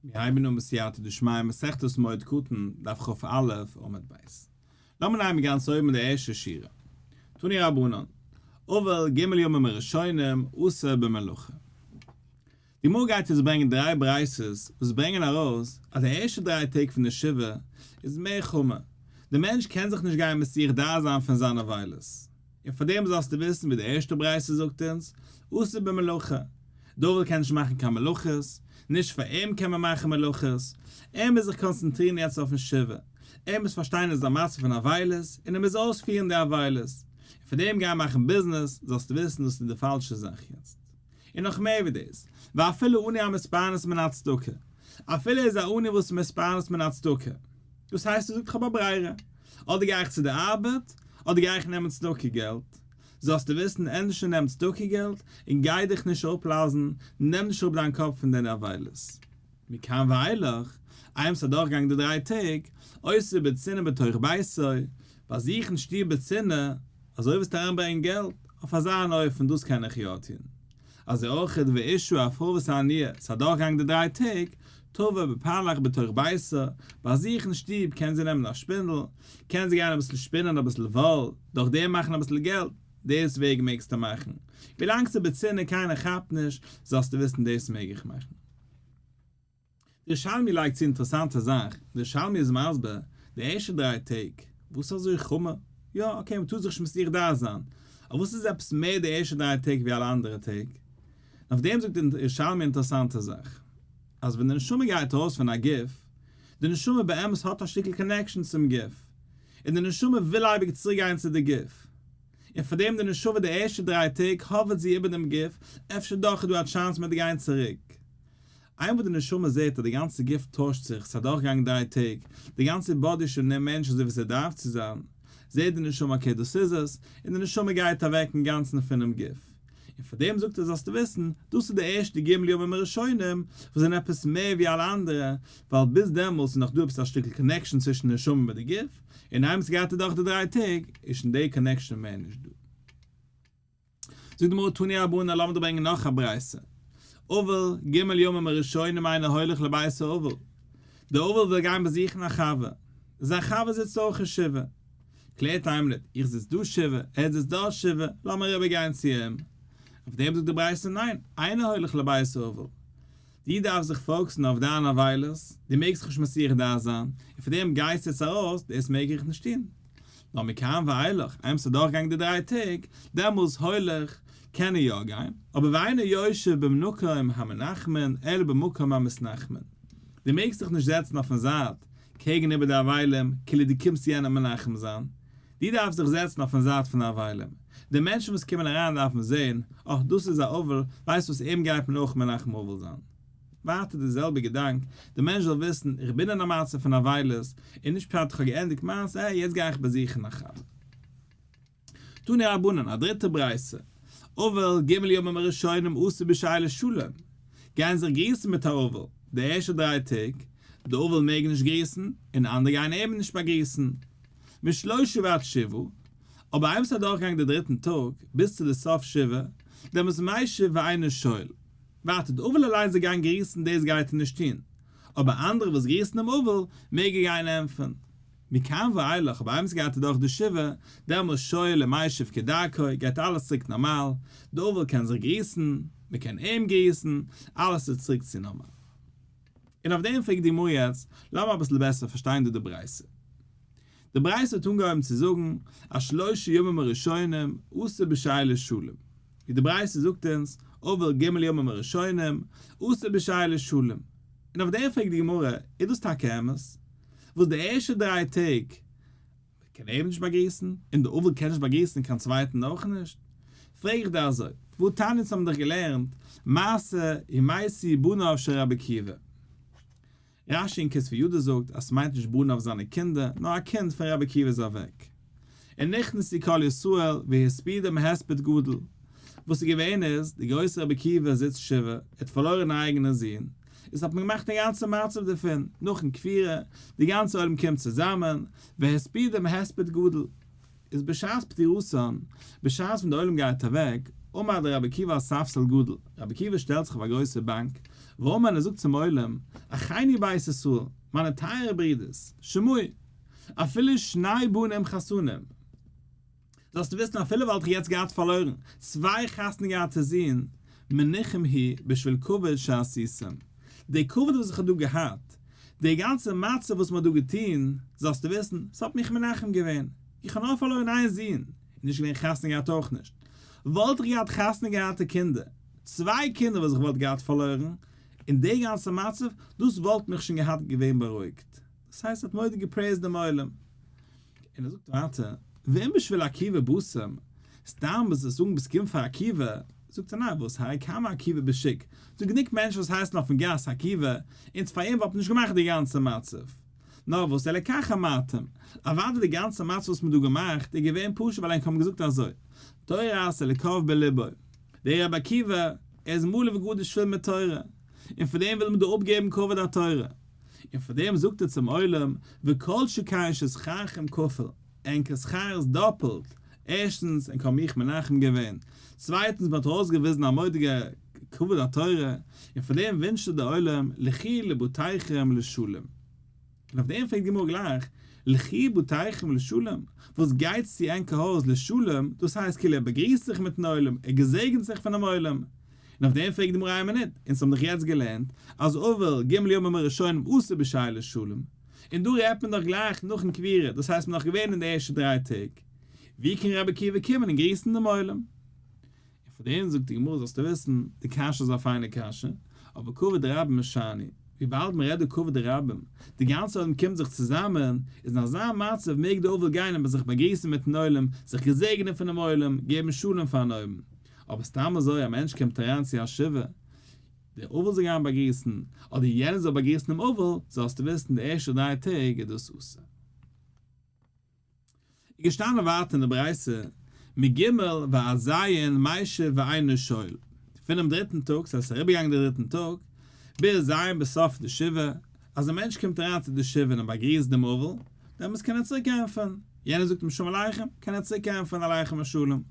מיר הייבן אן בסייעתא דשמיא מסכת מועד קטן, דף כ"א, עמוד ב'. לאמיר נעמען גאנץ אויבן אין די ערשטע שורה. תנו רבנן, אבל ג' ימים הראשונים אסור במלאכה. די גמרא גייט יעצט ברענגען דריי ברייתות וואס ברענגען ארויס אז די ערשטע דריי טעג פון די שבעה איז מער חמור, די מענטש קען זיך נישט גיין מסיח דעת זיין פון זיין אבילות. און פאר דעם זאלסטו וויסן ווי די ערשטע ברייתא זאגט אונז, אסור במלאכה, דער אבל קען נישט מאכן קיין מלאכות, נישט פאר אים קען מען מאכן מלאכות, ער מוז זיך קאנצענטרירן יעצט אויפן שבעה, ער מוז פארשטיין אז איז א מצב פון אבילות און ער מוז אויספירן די אבילות, און פאר דעם גיין מאכן ביזנעס, זאלסטו וויסן דאס איז די פאלשע זאך יעצט. און נאך מער ווי דאס, ואפילו עני המתפרנס מן הצדקה, אפילו ער איז א עני וואס איז מתפרנס מן הצדקה, דאס הייסט ער זאגט איך האב א ברירה, אדער גיי איך צו די ארבעט, אדער גיי איך נעמען צדקה געלט. זאלסטו וויסן, ענדערש נעם צדקה געלט, און גיי דיך נישט אראפלאזן, נעם נישט אראפ דיין קאפ פון דיינע אבילות. מכאן ואילך, איינמאל ס'איז אדורכגעגאנגען די דריי טעג, עושה בצנעה בתוך ביתו, ביי זיך אין שטוב בצנעה, אזוי וועסטו אריינברענגען געלט, אויף אזא אן אופן, דאס קען איך יא טון. אזוי אויך ואשה א פרוי וואס איז עניה, ס'איז אדורכגעגאנגען די דריי טעג, טווה בפלך בתוך ביתה, ביי זיך אין שטוב קען זי נעמען א שפינדל, קען זי גיין אביסל שפינען אביסל וואל, דורך דעם מאכן אביסל געלט, דאס וועג מעגסטו מאכן, ווילאנג ס'איז בצנעה קיינער כאפט נישט, זאלסטו וויסן דאס מעג איך מאכן. דער ירושלמי לייגט צו אינטערעסאנטע זאך, דער ירושלמי איז מסביר, די ערשטע דריי טעג, וואס אזוי חמור? יא, okay, מ'טאר זיך נישט מסיח דעת זיין, אבער וואס איז עפעס מער די ערשטע דריי טעג ווי אלע אנדערע טעג? און אויף דעם זאגט דער ירושלמי אינטערעסאנטע זאך, אז ווען די נשמה גייט ארויס פון א גוף, די נשמה באמת האט א שטיקל connection צום גוף, און די נשמה וויל אייביג צוריק גיין צו די גוף, און פאר דעם די נשמה די ערשטע דריי טעג האווערט זי איבער דעם גוף, אפשר דאך איז דא א chance מ'וועט גיין צוריק. איינמאל די נשמה זעט אז די גאנצע גוף טוישט זיך, ס'איז אדורכגעגאנגען דריי טעג, די גאנצע body איז שוין מער נישט אזוי ווי ס'דארף צו זיין, זעט די נשמה okay דאס איז עס, און די נשמה גייט אוועק אינגאנצן פונעם גוף. און פאר דעם זאגט ער זאלסטו וויסן, דאס איז די ערשטע ג' ימים הראשונים וואס זענען עפעס מער ווי אלע אנדערע, ווייל ביז דעמאלס איז נאך דא עפעס א שטיקל connection צווישן די נשמה מיט די גוף, און איינמאל ס'גייט אדורך די דריי טעג, איז שוין די connection מער נישט דא. זאגט די גמרא תנו רבנן לאמיר דיר ברענגען נאך א ברייתא, אבל ג' ימים הראשונים אינו הולך לבית האבל, דער אבל וויל גיין באזוכן א חבר, זיין חבר זיצט אויך אין שבעה, קלערט איין מינוט, איך זיץ דא שבעה, ער זיצט דארט שבעה, לאמיר אריבער גיין צו אים. אויף דעם זאגט די ברייתא ניין, אינו הולך לבית האבל, דו דארפסט זיך focus ן אויף דיין אבילות, דו מעגסט זיך נישט מסיח דעת זיין, און פון דעם גייסטו יעצט ארויס, דאס מעג איך נישט טון. נאר מכאן ואילך, איינמאל ס'איז דורכגעגאנגען די דריי טעג, דעמאלס הולך, קען ער יא גיין, אבער ואינו יושב במקום המנחמין אלא במקום המתנחמין. דו מעגסט זיך נישט זעצן אויפן זייט, קעגן איבער די אבלים, כאילו דו קומסט יענעם מנחם זיין. דו דארפסט זיך זעצן אויפן זייט פון די אבלים. די מענטשן וואס קומען אריין דארפן זען, אה, דאס איז א אבל, ווייסט וואס, אים גייט מען אויך מנחם אבל זיין. ווייטער די זעלבע געדאנק, די מענטש זאל וויסן, איך בין אין א מצב פון אבילות, און נישט פשט איך האב געענדיגט מיינס, אה, יעצט גיי איך באזוכן א חבר. תנו רבנן, א דריטע ברייתא, אבל ג' ימים הראשונים אסור בשאילת שלום, גייען זיך גריסן מיט א אבל, די ערשטע דריי טעג, די אבל מעג נישט גריסן, און אנדערע גייען אים נישט באגריסן. משלושה ועד שבעה, אבער איינמאל ס'איז אדורכגעגאנגען די דריטן טאג, ביז צו די סוף שבעה, דעמאלס משיב ואינו שואל. ווייטער, די אבל אליינס זאל גיין גריסן דאס גייט ער נישט טון, אבער אנדערע וואס גריסן דעם אבל, מעג ער גיין ענטפערן. מכאן ואילך, אבער איינמאל ס'גייט אדורך די שבעה, דעמאלס שואל ומשיב כדרכו, גייט אלעס צוריק נארמאל, די אבל קען זיך גריסן, מ'קען אים גריסן, אלעס איז צוריק צו נארמאל. און אויף דעם פרעגט די גמרא יעצט, לאמיר אביסל בעסער פארשטיין דא די ברייתא. די ברייתא האט אנגעהויבן צו זאגן אז שלושה ימים הראשונים אסור בשאילת שלום, ווי די ברייתא זאגט אונז, אבל ג' ימים הראשונים אסור בשאילת שלום, און אויף דעם פרעגט די גמרא, איז דאס טאקע אמת? וואס די ערשטע דריי טעג קען ער אים נישט באגריסן, און די אבל קען נישט באגריסן קיין צווייטן אויך נישט? פרעג איך דיר אזוי, והא תניא אונז האבן דאך געלערנט מעשה ומתו בניו של רבי עקיבא. רש"י אין כתבי ידו זאגט אז ס'מיינט נישט בניו זיינע קינדער, נאר א קינד פון רבי עקיבא איז אוועק. און נכנסו כל ישראל והספידום הספד גדול. וואס איז געווען איז, דער גרויסער רבי עקיבא זיצט שבעה, ער האט פארלוירן א אייגענע זון, איז האט מען געמאכט א גאנצע מצב דערפון, נאכן קבורה, די גאנצע עולם קומט צוזאמען, והספידום הספד גדול. איז בשעת פטירתן, בשעת ווען די עולם גייט אוועק, עמד רבי עקיבא על ספסל גדול, רבי עקיבא שטעלט זיך אויף א גרויסע באנק, ואמר און ער זאגט צום עולם, אחי. אחינו בית ישראל, מיינע טייערע ברידערס, שמעו, אפילו שני בנים חתנים, זאלסטו וויסן אפילו וואלט איך יעצט געהאט פארלוירן צוויי חתונה געהאטע זין, מנוחם הוא בשביל כבוד שעשיתם, די כבוד וואס איך האב דא געהאט, די גאנצע מצב וואס מען האט דא געטון, זאלסטו וויסן, ס'האט מיך מנחם געווען, איך האב נאר פארלוירן איין זון, און נישט געווען חתונה געהאט אויך נישט, וואלט איך געהאט חתונה געהאטע קינדער, צוויי קינדער וואס איך וואלט געהאט פארלוירן, און די גאנצע מצב, דאס וואלט מיך שוין געהאט געווען בארואיגט. דאס הייסט ער האט מורא'דיג געפרעיזט דעם עולם. און ער זאגט ווייטער, ואם בשביל עקיבא באתם, סתם וואס זיי זאגן ביסט געקומען פאר עקיבא, זאגט ער ניין וואס הרי כמה עקיבא בשוק, ס'דא גענוג מענטשן וואס הייסן אויפן גאס עקיבא, אונז פאר אים וואלט מען נישט געמאכט די גאנצע מצב. נאר וואס אלא כך אמרתם, אוודאי די גאנצע מצב וואס מ'האט דא געמאכט איז געווען פשוט ווייל ענק האבן געזאגט אזוי, תורת אלוקיו בלבו, דער רבי עקיבא, ער איז מלא וגדוש פול מיט תורה, און פאר דעם וויל מען דא אפגעבן כבוד התורה. און פאר דעם זאגט ער צום עולם, וכל שכן ששכרכם כפול, ענקער שכר איז דאפלט, ערשטנס, ענק האבן מיך מנחם געווען, צווייטנס, מען האט ארויסגעוויזן א מורא'דיגע כבוד התורה, און פאר דעם ווינטשט ער די עולם, לכו לבתיכם לשלום. און אויף דעם פרעגט די גמרא גלייך, לכו בתיכם לשלום, וואס גייטס צו ענקער הויז לשלום, דאס הייסט כאילו ער באגריסט זיך מיטן עולם, ער געזעגנט זיך פונעם עולם. און אויף דעם פרעגט די גמרא איין מינוט, אונז האבן דאך יעצט געלערנט אז אבל ג' ימים הראשונים אסור בשאילת שלום, און דא רעדט מען דאך גלייך נאכן קבירה, דאס הייסט מען נאך געווען אין די ערשטע דריי טעג, ווי קען רבי עקיבא קומען און גריסן דעם עולם? און פאר דעם זאגט די גמרא זאלסטו וויסן, די קשיא איז א פיינע קשיא, אבער כבוד רבים שאני, וויבאלד מען רעדט דא כבוד רבים, די גאנצע עולם קומט זיך צוזאמען, איז אין אזא מצב מעג די אבל גיין און זיך באגריסן מיטן עולם, זיך געזעגענען פונעם עולם, געבן שלום פארן עולם. אבער סתם אזוי א מענטש קומט אריין צו א שבעה, דער אבל זאל גיין באגריסן, אדער יענער זאל באגריסן דעם אבל, זאלסטו וויסן די ערשטע דריי טעג איז דאס אסור. איז געשטאנען ווייטער אין די ברייתא, מג' ועד ז' משיב ואינו שואל, פונעם דריטן טאג, ס'הייסט ס'איז אריבערגעגאנגען די דריטן טאג, ביז ז' בסוף די שבעה, אז א מענטש קומט אריין צו די שבעה און באגריסט דעם אבל, דעמאלטס קען ער צוריק ענטפערן, יענער זאגט אים שלום עליכם, קען ער צוריק ענטפערן עליכם השלום.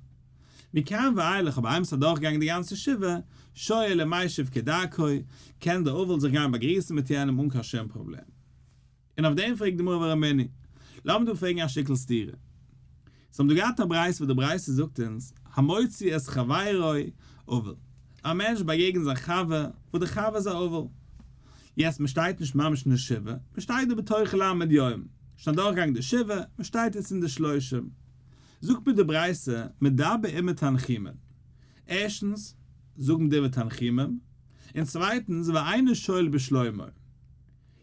מכאן ואילך אבער איינמאל ס'איז אדורכגעגאנגען די גאנצע שבעה, שואל ומשיב כדרכו, קען דער אבל זיך גיין באגריסן מיט יענעם אן קיין שום פראבלעם. און אויף דעם פרעגט די גמרא ורמינהי. לאמיר דא פרעגן א שטיקל סתירה. אונז האבן דא געהאט א ברייתא וואס די ברייתא זאגט אונז, המוציא את חברו אבל. א מענטש באגעגנט זיין חבר, וואס די חבר איז א אבל. יעצט מען שטייט נישט ממש אין די שבעה, מען שטייט דא בתוך ל' יום, שוין אדורכגעגאנגען די שבעה, מען שטייט יעצט אין די שלושים. זאגט מיר די ברייתא, מדבר עמו תנחומין. ערשטנס, זאג אים דברי תנחומים, און צווייטנס, ואינו שואל בשלומו.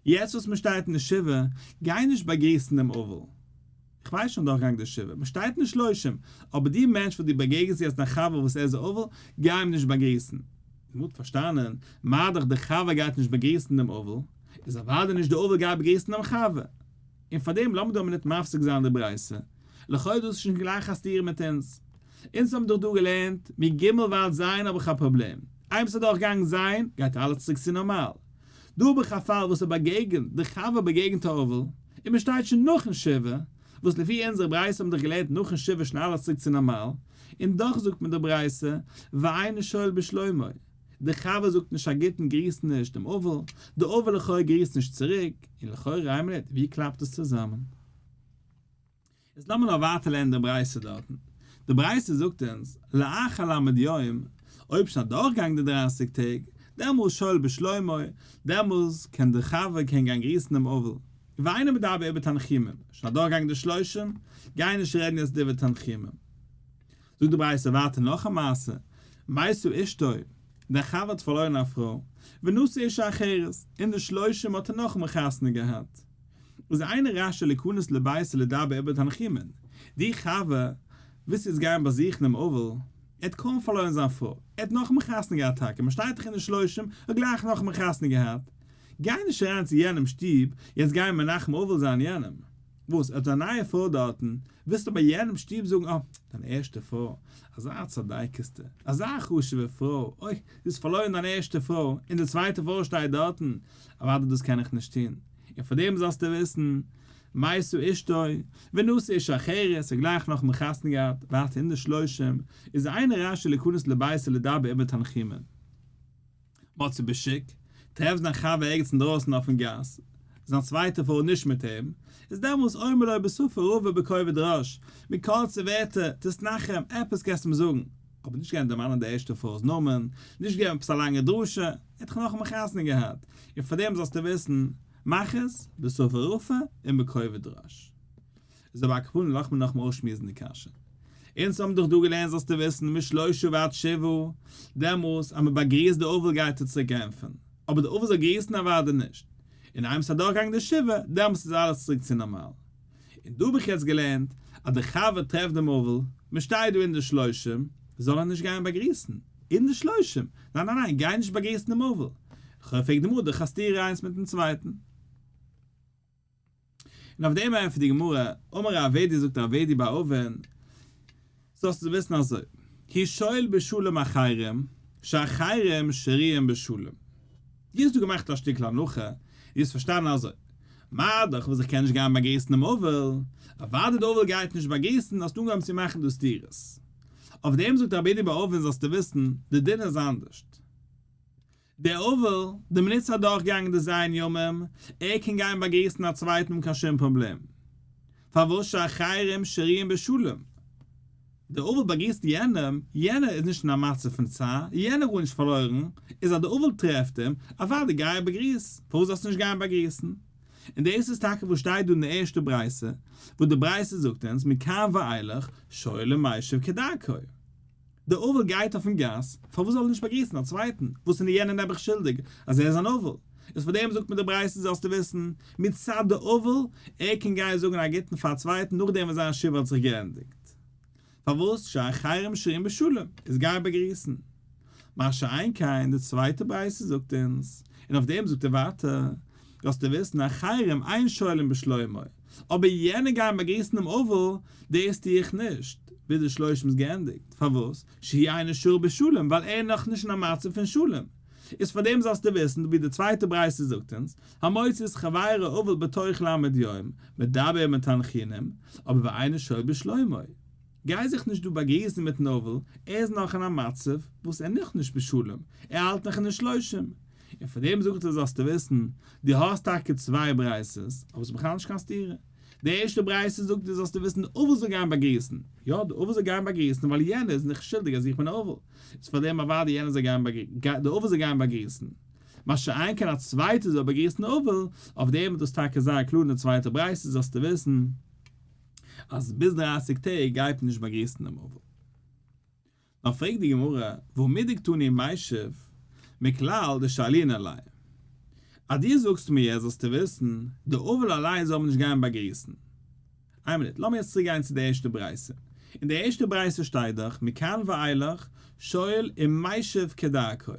יעצט וואס מען שטייט אין די שבעה, גיי נישט באגריסן דעם אבל. איך ווייס שוין דורכגעגאנגען די שבעה, מען שטייט אין די שלושים, אבער די מענטש וואס דו באגעגנסט יעצט דיין חבר וואס ער איז א אבל, גיי אים נישט באגריסן. די גמרא האט פארשטאנען, מה דאך דער חבר גייט נישט באגריסן דעם אבל, איז אוודאי נישט דער אבל גייט באגריסן דעם חבר. און פארדעם לאמיר דא א מינוט מפסיק זיין די ברייתא, לכאו' דאס איז שוין גלייך א סתירה מיט אונז. אונז האבן דאך דא געלערנט, מג' ועד ז' האב איך א פראבלעם, איינמאל ס'איז דורכגעגאנגען ז', גייט אלעס צוריק צו נארמאל. דא האב איך א פאל וואס ער באגעגנט, די חבר באגעגנט א אבל, און מען שטייט שוין נאכן שבעה, וואס לפי אונזערע ברייתא האבן דאך געלערנט נאכן שבעה שוין אלעס צוריק צו נארמאל, און דאך זאגט מען די ברייתא, ואינו שואל בשלומו, די חבר זאגט נישט א גוטן גריסט נישט דעם אבל, די אבל לכאו' גריסט נישט צוריק, און לכאורה איין מינוט, ווי קלאפט עס צוזאמען? איז לאמיר נאר ווייטער לערנען די ברייתא דארטן. די ברייתא זאגט אונז, לאחר ל' יום, אויב שוין אדורכגעגאנגען די דרייסיג טעג, דעמאלס שואל בשלומו, דעמאלס קען דער חבר קען גיין גריסן דעם אבל. ואינו מדבר עמו תנחומין, שוין אדורכגעגאנגען די שלושים, גיי נישט רעדן יעצט דברי תנחומין. זאגט די ברייתא ווייטער נאך א מעשה, מתה אשתו, דער חבר האט פארלוירן א פרוי, ונשא אישה אחרת, אין די שלושים האט ער נאכאמאל חתונה געהאט. איז אינו רשאי להיכנס לביתו לדבר עמו תנחומין, די חבר ווילסט יעצט גיין באזוכן דעם אבל, ער האט קוים פארלוירן זיין פרוי, ער האט נאכאמאל חתונה געהאט טאקע, מען שטייט דאך אין די שלושים, ער האט גלייך נאכאמאל חתונה געהאט, גיי נישט אריין צו יענעם שטוב, יעצט גיין מנחם אבל זיין יענעם. וואס? ער האט א נייע פרוי דארטן, ווילסטו ביי יענעם שטוב זאגן אה, דיין ערשטע פרוי, אזא צדיקת'טע, אזא חשוב'ע פרוי, אוי, דו האסט פארלוירן דיין ערשטע פרוי, און די צווייטע פרוי שטייט דארטן, אוודאי דאס קען איך נישט טון, און פאר דעם זאלסטו וויסן, מתה אשתו, ונשא אישה אחרת, ער גלייך נאכן חתונה געהאט, ווייטער אין די שלושים, איז אינו רשאי להיכנס לביתו לדבר עמו תנחומין. מצאו בשוק. טרעפט זיין חבר ערגעץ אינדרויסן אויפן גאס, זיין צווייטע פרוי נישט מיט אים, איז דעמאלס אומר לו בשפה רפה ובכובד ראש, מיט קורצע ווערטער, תתנחם, עפעס קענסטו אים זאגן, אבער נישט גיין דערמאנען די ערשטע פרוי'ס נאמען, נישט געבן עפעס א לאנגע דרשה, ער האט דאך נאכאמאל חתונה געהאט, און פארדעם זאלסטו וויסן, מאך עס בשפה רפה און בכובד ראש. איז אבער על כל פנים לאמיר נאכאמאל אויסשמועסן די קשיא. אונז האבן דאך דא געלערנט זאלסטו וויסן משלושה ועד שבעה, דעמאלס אז מען באגריסט די אבל גייט ער צוריק ענטפערן, אבער די אבל זאל גריסן אוודאי נישט, און איינמאל ס'איז אדורכגעגאנגען די שבעה, דעמאלס איז אלעס צוריק צו נארמאל. און דא האב איך יעצט געלערנט אז די חבר טרעפט דעם אבל, מען שטייט דא אין די שלושים, זאל ער נישט גיין באגריסן, אין די שלושים, ניין ניין ניין גיי נישט באגריסן דעם אבל, לכאו' פרעגט די גמרא דאך א סתירה איינס מיטן צווייטן. און אויף דעם ענטפערט די גמרא, אמר רב אידי זאגט רב אידי בר אבין, זאלסטו וויסן אזוי, הוא שואל בשלום אחרים, שאחרים שרויים בשלום. דו האסט דא געמאכט א שטיקל הנחה, דו האסט פארשטאנען אזוי, מה דאך וואס איך קען נישט גיין באגריסן דעם אבל, אוודאי דער אבל גייט נישט באגריסן, האסטו אנגעהויבן צו מאכן דא סתירות. אויף דעם זאגט רב אידי בר אבין זאלסטו וויסן, די דין איז אנדערשט. דער אבל, די מינוט ס'איז אדורכגעגאנגען די ז' ימים, ער קען גיין באגריסן א צווייטן אן קיין שום פראבלעם. פארוואס שאחרים שרויים בשלום? דער אבל באגריסט יענעם, יענער איז נישט אין א מצב פון צער, יענער גארנישט פארלוירן, איז אז דער אבל טרעפט אים, אוודאי גיי באגריס, פארוואס זאלסטו נישט גיין באגריסן? און דאס איז טאקע וואס שטייט דא אין די ערשטע ברייתא, וואס די ברייתא זאגט אונז מכאן ואילך שואל ומשיב כדרכו. דער אבל גייט אויפן גאס, פארוואס זאל ער נישט באגריסן א צווייטן? וואס איז יענער נעבעך שולדיג אז ער איז אן אבל? איז פאר דעם זאגט מען די ברייתא זאלסטו וויסן, מצד די אבל, ער קען גיין זאגן א גוטן פאר א צווייטן נאכדעם וואס זיין שבעה האט זיך געענדיגט. פארוואס שאחרים שרויים בשלום, איז גיי באגריסן. מה שאין כן די צווייטע ברייתא זאגט אונז, און אויף דעם זאגט ער ווייטער, זאלסטו וויסן אחרים אין שואלים בשלומו, אבער יענע גייען באגריסן דעם אבל, דאס טו איך נישט, ביז די שלושים איז געענדיגט, פארוואס? שהוא אינו שרוי בשלום, ווייל ער איז נאך נישט אין א מצב פון שלום. איז פאר דעם זאלסטו וויסן, ווי די צווייטע ברייתא זאגט אונז, המוציא את חברו אבל בתוך ל' יום, מדבר עמו תנחומים, אבער ואינו שואל בשלומו. גיי זיך נישט דא באגריסן מיטן אבל, ער איז נאך אין א מצב וואס ער נאך נישט בשלום, ער האלט נאך אין די שלושים. און פאר דעם זאגט ער זאלסטו וויסן, דו האסט טאקע צוויי ברייתות, אבער ס'איז בכלל נישט קיין סתירה. די ערשטע ברייתא זאגט דיר זאלסטו וויסן די אבל זאל גיין באגריסן, יא די אבל זאל גיין באגריסן ווייל יענער איז נישט שולדיג אז איך בין א אבל, איז פאר דעם אוודאי יענער זאל גיין די אבל זאל גיין באגריסן. מה שאין כן א צווייטער זאל באגריסן די אבל, אויף דעם איז דאס טאקע זייער קלאר אין די צווייטע ברייתא זאלסטו וויסן אז ביז דרייסיג טעג גייט מען נישט באגריסן דעם אבל. נאר פרעגט די גמרא, והא מדקתני משיב, מכלל דשאלינן ליה. אז דו זאגסט מיר יעצט זאלסטו וויסן, די אבל אליין זאל מען נישט גיין באגריסן. איין מינוט, לאמיר יעצט צוריק גיין צו די ערשטע ברייתא. אין די ערשטע ברייתא שטייט דאך, מכאן ואילך, שואל ומשיב כדרכו.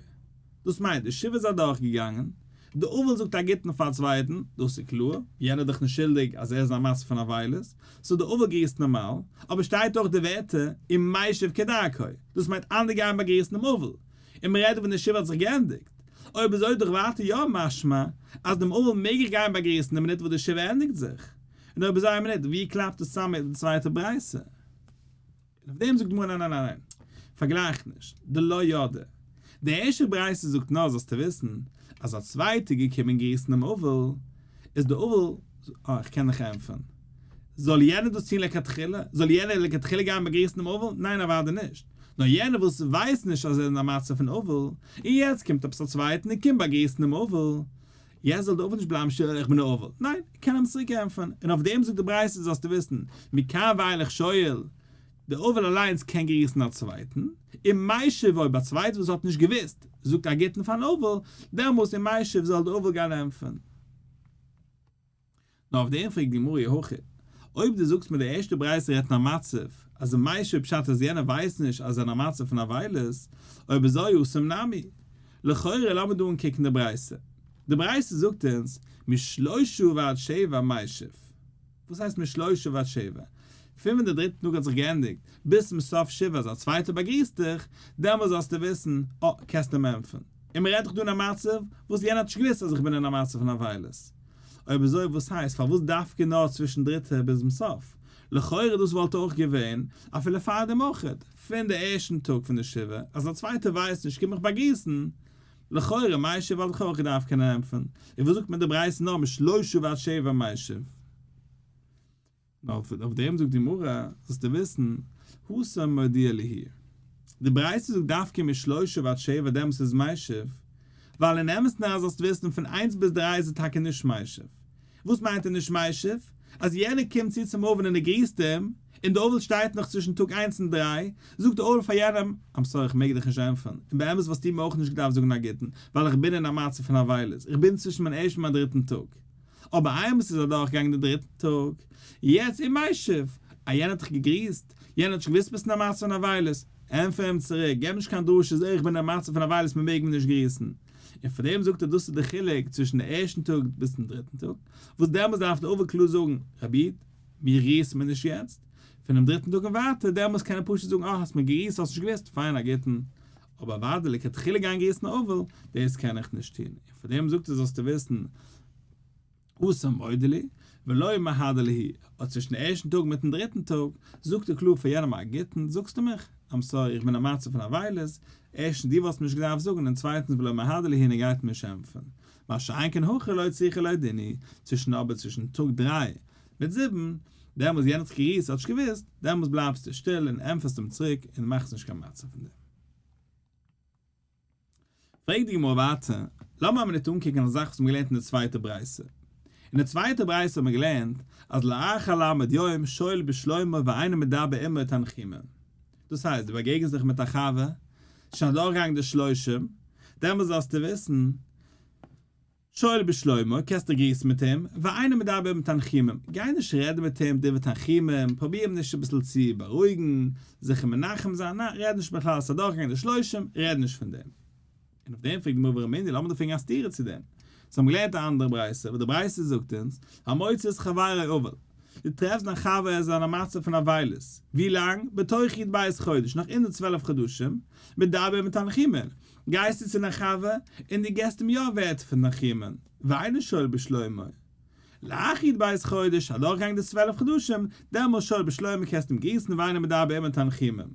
דאס מיינט, די שבעה איז אדורכגעגאנגען, די אבל זאגט א גוטן פאר א צווייטן, דאס איז קלאר, יענער איז דאך נישט שולדיג אז ער איז אין א מצב פון אבילות, so די אבל גריסט נארמאל, אבער שטייט אויך די ווערטער ומשיב כדרכו, דאס מיינט אנדערע גייען באגריסן דעם אבל, און מען רעדט ווען די שבעה האט זיך געענדיגט, אויב אזוי איז דאך ווייטער יא משמע אז דעם אבל מעג איך גיין באגריסן די מינוט וואס די שבעה ענדיגט זיך, און אויב אזוי א מינוט, ווי קלאפט עס צוזאם מיט די צווייטע ברייתא? און אויף דעם זאגט די גמרא ניין ניין ניין ניין, פארגלייך נישט, דלא ידע. די ערשטע ברייתא זאגט נאר זאלסטו וויסן אז א צווייטער געקומען גריסן דעם אבל, איז די אבל, אה איך קען דיך ענטפערן, זאל יענער דאס טון לכתחילה? זאל יענער לכתחילה גיין באגריסן דעם אבל? ניין אוודאי נישט, נאר יענער וואס ווייסט נישט אז ער איז אין א מצב פון אבל, און יעצט קומט עפעס א צווייטן און קומט באגריסן דעם אבל, יעצט זאל די אבל נישט בלייבן שטיל איך בין א אבל, ניין, ער קען אים צוריק ענטפערן, און אויף דעם זאגט די ברייתא זאלסטו וויסן, מכאן ואילך שואל, די אבל אליינס קען גריסן א צווייטן, ומשיב אויב א צווייטער וואס האט נישט געוואוסט זאגט א גוטן פארן אבל, דעמאלס ומשיב זאל די אבל גיין ענטפערן. נאר אויף דעם פרעגט די גמרא אי הכי, אויב דו זאגסט מיר די ערשטע ברייתא רעדט אין א מצב אז ומשיב פשט אז יענער ווייסט נישט אז ער אין א מצב פון אבילות, אויב אזוי התם נמי. לכאורה לאמיר דא אנקוקן די ברייתא. די ברייתא זאגט אונז משלושה ועד שבע משיב. וואס הייסט משלושה ועד שבע? פון ווען די דריטע טאג האט זיך געענדיגט ביז צום סוף שבעה אז א צווייטער באגריסט דיך, דעמאלס זאלסטו וויסן, אה, קענסט אים ענטפערן. און מען רעדט דאך דא אין א מצב וואס יענער האט נישט געוואוסט אז איך בין אין א מצב פון אבילות. אויב אזוי וואס הייסט פארוואס דווקא נאר צווישן דריטע ביזן סוף? לכאורה דאס וואלט אויך געווען אפילו פאר דעם אויכעט, פון די ערשטן טאג פון די שבעה, אז א צווייטער ווייסט נישט קום איך באגריסן. לכאורה משיב וואלט איך אויך געדארפט קענען ענטפערן, און וואס זאגט מיר די ברייתא נאר משלושה ועד שבע משיב? נאר אויף דעם זאגט די גמרא, זאלסטו וויסן, התם מודיע להו. די ברייתא זאגט דווקא משלושה ועד שבע דעמאלטס איז משיב, ווייל אין אמת'ן אריין זאלסטו וויסן פון איינס ביז דריי איז ער טאקע נישט משיב. וואס מיינט ער נישט משיב? אז יענער קומט צו צום אבל און ער גריסט אים, און די אבל שטייט נאך צווישן טאג איינס און דריי, זאגט די אבל פאר יענעם, I'm sorry איך מעג דיך נישט ענטפערן, און באמת וואלסטו מיר אויך נישט געדארפט זאגן א גוטן, ווייל איך בין אין א מצב פון אבילות, איך בין צווישן מיין ערשטן און מיין דריטן טאג. אבער איינמאל ס'איז אדורכגעגאנגען די דריטן טאג, יעצט ומשיב, אה יענער האט דיך געגריסט, יענער האט נישט געוואוסט ביסט אין א מצב פון אבילות, ענטפער אים צוריק, געב נישט קיין דרשות איך בין אין א מצב פון אבילות מען מעג מיר נישט גריסן. און פאר דעם זאגט ער דאס איז די חילוק צווישן די ערשטן טאג ביז צום דריטן טאג, וואס דעמאלס דארף די אבל קלאר זאגן, רבי איד, מיר גריסט מען נישט יעצט, פונעם דריטן טאג און ווייטער, דעמאלס קען ער פשוט זאגן אה האסט מיר געגריסט האסט נישט געוואוסט, פיין א גוטן, אבער אוודאי לכתחילה גיין גריסן אבל, דאס קען איך נישט טון, און פאר דעם זאגט ער זאלסטו וויסן, התם מודי להו, ולא מהדר להו, אט צווישן ערשטן טאג מיטן דריטן טאג, זאגט ער קלאר פאר יענעם א גוטן, זאגסטו מיך? I'm sorry, איך בין א מצב פון אבילות, ערשטנס דו וואלסט מיר נישט געדארפט זאגן און צווייטנס ולא מהדר להו און ער גייט מיר שעמפן. מה שאין כן הכא לא צריכא לאודועינהו, צווישן אבער צווישן טאג דריי מיט זיבן, דעמאלס יענער האט זיך געריסט האט נישט געוואוסט, דעמאלס בלייבסטו שטיל און ענטפערסט אים צוריק און מאכסט נישט קיין מצב פון דעם. פרעגט די גמרא ווייטער, לאמיר א מינוט אנקוקן א זאך וואס מ'האט געלערנט אין די צווייטע ברייתא. אין די צווייטע ברייתא האט מען געלערנט אז לאחר ל' יום שואל בשלומו ואינו מדבר עמו תנחומין. דאס הייסט, דו באגעגנסט דיך מיט א חבר, שוין אדורכגעגאנגען די שלושים, דעמאלס זאלסטו וויסן, שואל בשלומו, קענסט דיך גריסן מיט אים, ואינו מדבר עמו תנחומים, גיי נישט רעדן מיט אים דברי תנחומים, פרוביר אים נישט אביסל צו בארואיגן, זיך אים מנחם זיין, ניין, רעד נישט בכלל, עס איז אדורכגעגאנגען די שלושים, רעד נישט פון דעם. און אויף דעם פרעגט די גמרא ורמינהי, לאמיר דא פרעגן א סתירה צו דעם. אונז האבן געלערנט א אנדערע ברייתא, וואס די ברייתא זאגט אונז, המוצא את חברו אבל, דו טרעפסט דיין חבר ער איז אין א מצב פון אבילות, ווי לאנג? בתוך י"ב חודש, נאך אין די 12 חדשים, מדבר עמו תנחומין, גייסטו צו דיין חבר און דו געסט אים יא ווערטער פון תנחומין, ואינו שואל בשלומו. לאחר י"ב חודש, אדורכגעגאנגען די 12 חדשים, דעמאלס שואל בשלומו קענסטו אים גריסן ואינו מדבר עמו תנחומין.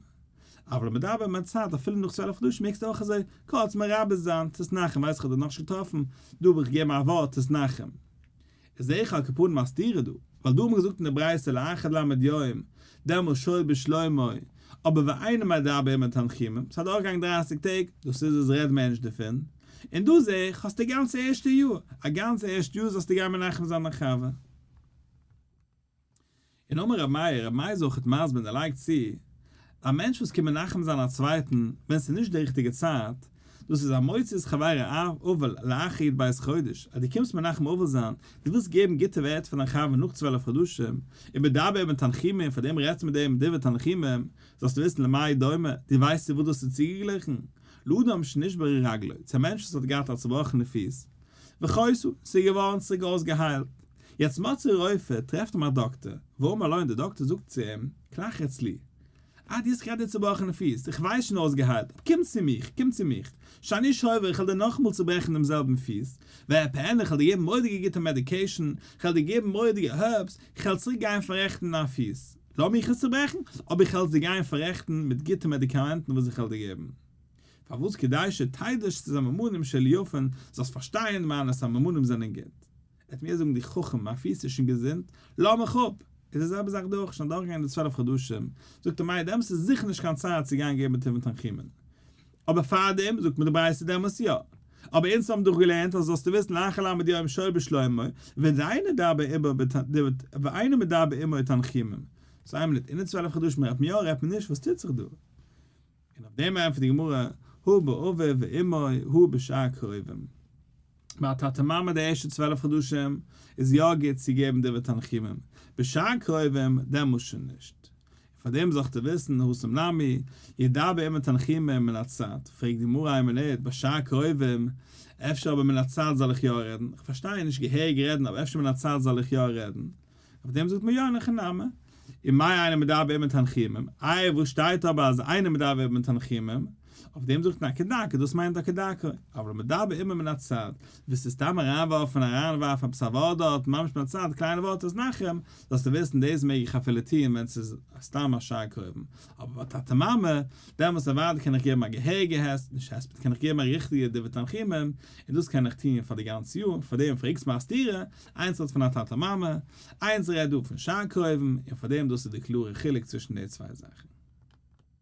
אבל מדבר מהצד, אפילו נאך 12 חדשים מעגסטו אויך אזוי קורץ מרמז זיין, תתנחם, ווייס איך האב דיר נאכנישט געטראפן, דא האב איך געגעבן א ווארט תתנחם. איז זעה איך על כל פנים א סתירה דא, ווייל דא האט מען געזאגט אין די ברייתא לאחר ל' יום, דעמאלס שואל בשלומו, אבער ואינו מדבר עמו תנחומים, ס'איז אדורכגעגאנגען דרייסיג טעג, דאס איז עס רעד מער נישט דערפון, און דא זעה איך האסט די גאנצע ערשטע יאר, א גאנצע ערשטע יאר זאלסטו גיין מנחם זיין דיין חבר. און אמר רבי מאיר, רבי מאיר איז אויכעט מסביר און ער לייגט צו, א מענטש וואס קומט מנחם זיין א צווייטן ווען ס'איז נישט די ריכטיגע צייט, דאס איז המוציא את חברו אבל לאחר י"ב חודש, אז דו קומסט מנחם אבל זיין, דו ווילסט געבן גוטע ווערטער פאר דיין חבר נאך 12 חדשים, ומדבר עמו תנחומים, פאר דעם רעדסטו מיט דעם דברי תנחומים, זאלסטו וויסן למה דומה, דו ווייסט צו וואס דאס איז צוגעגליכן? לאדם שנשברה רגלו, צו א מענטש וואס האט געהאט א צובראכענע פיס, וחיתה, ס'איז געווארן צוריק אויסגעהיילט. יעצט מצאו רופא, טרעפט אים א דאקטער, ואמר לו און דער דאקטער זאגט צו אים, כלך אצלי. אה, דו האסט געהאט די צובראכענע פיס, איך ווייס שוין אויסגעהיילט, אבער קום צו מיך, קום צו מיך, שאני שובר, איך וועל דיר נאכאמאל צוברעכן דעם זעלבן פיס, וארפאנה, איך וועל דיר געבן מורא'דיגע גוטע medication, איך וועל דיר געבן מורא'דיגע herbs, איך וועל צוריק גיין פאררעכטן דיין פיס. לאז מיך עס צוברעכן, אבער איך וועל עס דיר גיין פאררעכטן מיט גוטע מעדיקאמענטן וואס איך וועל דיר געבן. פארוואס כדי שתדע שסממנים שלי יפין, זאלסט פארשטיין מיינע סממנים זענען גוט. ער וועט מיר זאגן דו חכם, מיין פיס איז שוין געזונט, לאז מיך אפ! איז די זעלבע זאך דא אויך, שוין אדורכגעגאנגען די 12 חדשים, זאגט ער מיר, דעמאלטס איז זיכער נישט קיין צייט צו גיין געבן דברי תנחומין. אבער פארדעם זאגט מיר די ברייתא דעמאלטס יא. אבער אונז האבן דאך געלערנט אז זאלסטו וויסן לאחר ל' יום שואל בשלומו, ואינו מדבר עמו תנחומים. סאו איין מינוט, אין די 12 חדשים רעדט מען יא רעדט מען נישט, וואס טוט זיך דא? און אויף דעם ענטפערט די גמרא, הא באביו ואמו הא בשאר קרובים. ביי א טאטע מאמע די ערשטע 12 חדשים איז יא גוט צו געבן דברי תנחומים, בשאר קרובים דעמאלס שוין נישט. און פאר דעם זאלסטו וויסן, התם נמי, ידבר עמו תנחומים מן הצד, פרעגט די גמרא איין מינוט, בשאר קרובים, אפשר אבער מן הצד זאל איך יא רעדן, איך פארשטיי נישט געהעריג רעדן אבער אפשר מן הצד זאל איך יא רעדן, אויף דעם זאגט מען יא אין הכי נמי, ומאי אינו מדבר עמו תנחומים, איי וואס שטייט אבער אז אינו מדבר עמו תנחומים? אויף דעם זאגט מען א כדרכו, דאס מיינט א כדרכו, אבל המדבר עמו מן הצד, ווילסטו סתם אריינווארפן אריינווארפן עפעס א ווארט דארט, ממש מן הצד, קליינע ווארט איז נחם, זאלסטו וויסן דאס מעג איך אפילו טון ווען ס'איז סתם א שאר קרובים, אבער ביי טאטע מאמע, דעמאלטס אוודאי קען איך געבן א געהעריגע הספד, נישט הספד, קען איך געבן א ריכטיגע דברי תנחומין, און דאס קען איך טון פאר די גאנצע יאר, פאר דעם פרעגסט מיר א סתירה, איינס רעדט פון א טאטע מאמע, איינס רעדט דא פון שאר קרובים, און פאר דעם דאס איז די קלארע חילוק צווישן די צוויי זאכן.